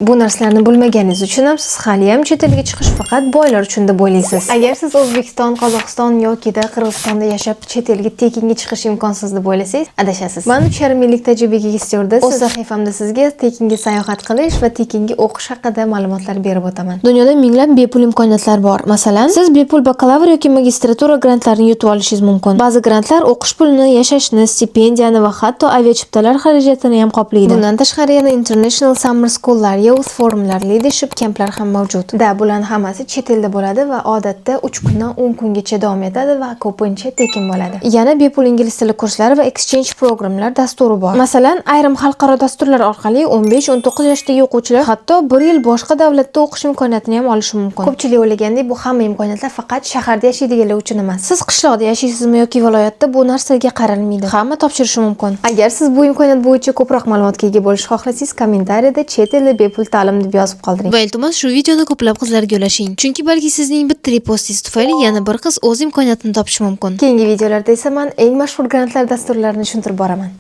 Bu narsalarni bilmaganingiz uchun ham siz haliyam chet elga chiqish faqat boylar uchun deb o'ylaysiz. Agar siz O'zbekiston, Qozog'iston yokida Qirg'izistonda yashab, chet elga tekinga chiqish imkonsiz deb o'ylasangiz, adashasiz. Man 3,5 yillik tajribaga ega styuardessa. O'z sahifamda sizga tekinga sayohat qilish va tekinga o'qish haqida ma'lumotlar berib o'taman. Dunyoda minglab bepul imkoniyatlar bor. Masalan, siz bepul bakalavr yoki magistratura grantlarini yutib olishingiz mumkin. Ba'zi grantlar o'qish pulini, yashashni, stipendiyani va hatto aviachiptalar xarajatini ham qoplaydi. Bundan tashqari, yana International Summer School'lar, Youth Forumlar, Leadership Camplar ham mavjud. Da, bularning hammasi chet elda bo'ladi va odatda 3 kundan 10 kungacha davom etadi va ko'pincha tekin bo'ladi. Yana bepul ingliz tili kurslari va exchange programlar dasturi bor. Masalan, ayrim xalqaro dasturlar orqali 15-19 yoshdagi o'quvchilar hatto bir yil boshqa davlatda o'qish imkoniyatini ham olishi mumkin. Ko'pchilik o'ylagandek, bu hamma imkoniyatlar faqat shaharda yashaydiganlar uchun emas. Siz qishloqda yashaysizmi yoki viloyatda, bu narsaga qaralmaydi. Hamma topshirishi mumkin. Agar siz bu imkoniyat bo'yicha ko'proq ma'lumotga ega bo'lishni xohlasangiz, kommentariyada "Chet elda bepul ta'lim" deb yozib qoldiring. Va iltimos, shu videoni ko'plab qizlarga ulashing. Chunki balki sizning bitta repostingiz tufayli yana bir qiz o'z imkoniyatini topishi mumkin. Keyingi videolarda esa man eng mashhur grantlar dasturlarini tushuntirib boraman.